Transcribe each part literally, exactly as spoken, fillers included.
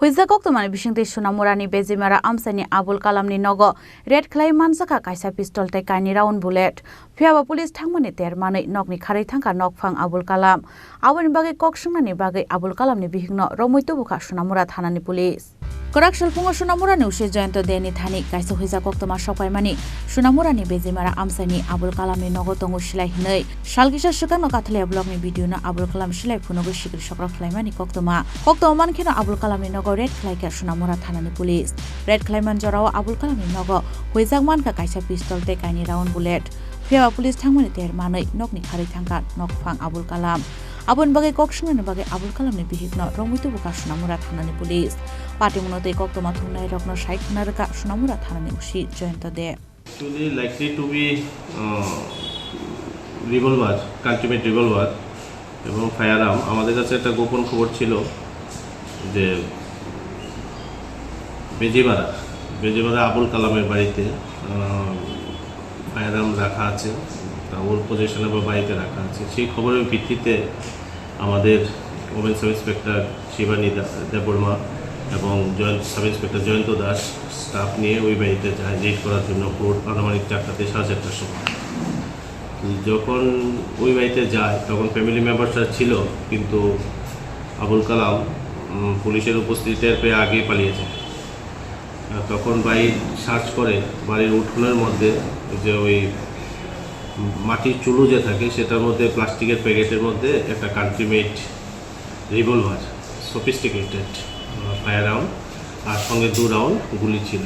Huijak koktwmani bisingtwi Sonamurani Bejimara amchaini Abul Kalamni nogo raid khlai manjakha kaisa pistol tei kainwi round bullet. Phiyaba police thangmani ter manwi nokni kharwi thangkha nokphang Abul Kalam. Aboni bagwi kok swngnani bagwi Abul Kalamni bihikno romwi tubukha Sonamura thanani police. Kwrak salphungo Sonamurani usi Jayanta Deni thani kaisa huijak koktwma sokpaimani Sonamurani Bejimara amchaini Abul Kalamni nogo tongo silai hinwi. Sal kisa swkangno Kathalia blockni B D O no Abul Kalam silai phunugwi sikri sokra khlaimani koktwma. Koktwma mankheno Abul Kalamni nogo raid khlaikha Sonamura thanani police. Raid khlaiman jorao Abul Kalamni nogo huijak mankha kaisa pistol tei kainwi round bullet. Phiyaba police thangmani ter manwi nokni kharwi thangkha nokphang Abul Kalam. Aboni bagwi kok swngnani bagwi Abul Kalamni bihikno romwi tubukha Sonamura thanani police. Patimungno tei koktwma thumnairokno sai khna rwkha Sonamura thanani usi Jayanta De. Actually likely to be, uh, revolver, country made revolver এবং ফায়ারআর্ম। আমাদের কাছে একটা গোপন খবর ছিল যে বেজিমারা, বেজিমারা আবুল কালামের বাড়িতে, আহ, ফায়ারআর্ম রাখা আছে, তা ওর পজিশনে বা বাড়িতে রাখা আছে। সেই খবরের ভিত্তিতে আমাদের ওমেন সাব ইন্সপেক্টর শিবানী দা-, দেববর্মা এবং জয়ন্ত, সাব ইন্সপেক্টর জয়ন্ত দাস স্টাফ নিয়ে ওই বাড়িতে যায় রেড করার জন্য, ভোর আনুমানিক চারটাতে, সাড়ে চারটার সময়। যখন ওই বাড়িতে যায়, তখন ফ্যামিলি মেম্বাররা ছিল, কিন্তু আবুল কালাম, উম, পুলিশের উপস্থিতি টের পেয়ে আগেই পালিয়ে যায়। আহ, তখন বাড়ি সার্চ করে, বাড়ির উঠোনের মধ্যে যে ওই মাটির চুলো যে থাকে, সেটার মধ্যে প্লাস্টিকের প্যাকেটের মধ্যে একটা কান্ট্রি মেড রিভলভার, সফিস্টিকেটেড, আহ, ফায়ারআর্ম, আর সঙ্গে দু রাউন্ড গুলি ছিল।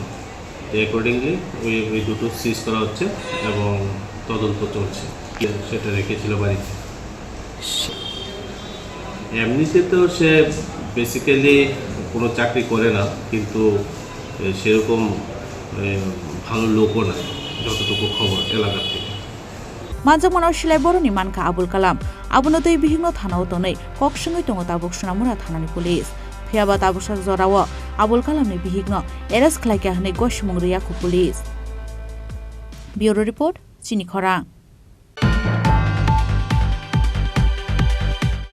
তো অ্যাকর্ডিংলি ওই, ওই দুটো সিজ করা হচ্ছে এবং তদন্ত চলছে। সেটা রেখেছিল বাড়িতে। এমনিতে তো সে বেসিক্যালি কোনো চাকরি করে না, কিন্তু, এ, সেরকম, এ, ভালো লোকও না, যতটুকু খবর এলাকার থেকে। Manjakmano silai boroni mankha Abul Kalam. Abono twi bihikno thanao tonwi kok swngwi tongo tabuk Sonamura thanani police. Phiyaba tabuksa jorao Abul Kalamni bihikno arrest khlaikha hwnwi gosimung rwya khu police. Bureau Report, Chini Khorang.